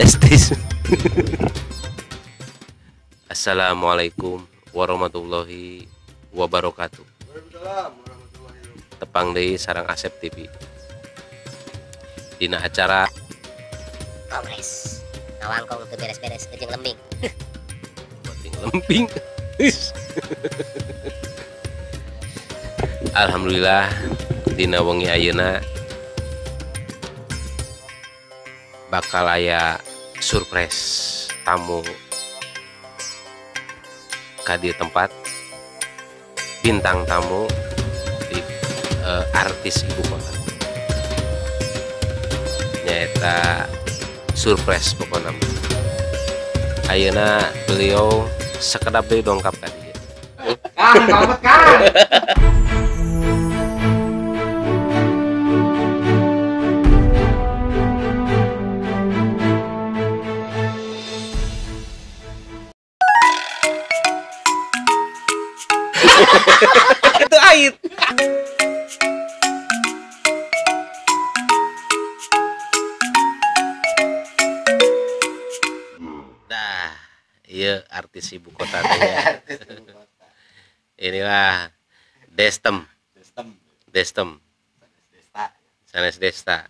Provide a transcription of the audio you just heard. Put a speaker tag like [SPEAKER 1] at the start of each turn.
[SPEAKER 1] Tes tes. Assalamualaikum warahmatullahi wabarakatuh. Tepang deui sareng Asep TV dina acara
[SPEAKER 2] Kongres. Ngawangkong teu beres-beres jeung lembing.
[SPEAKER 1] Penting lemping. Alhamdulillah, dina wengi ayeuna bakal aya surprise tamu ka dieu tempat, bintang tamu di artis ibu kota, nyaeta surprise. Pokokna mah ayeuna beliau sekedap deui dongkap ka dieu.
[SPEAKER 3] Kang, banget, Kang.
[SPEAKER 1] Itu ait. Nah, iya, artis ibu kota teh ya. Inilah Destem.
[SPEAKER 3] Destem.
[SPEAKER 1] Destem.
[SPEAKER 3] Desta.
[SPEAKER 1] Sanes Desta.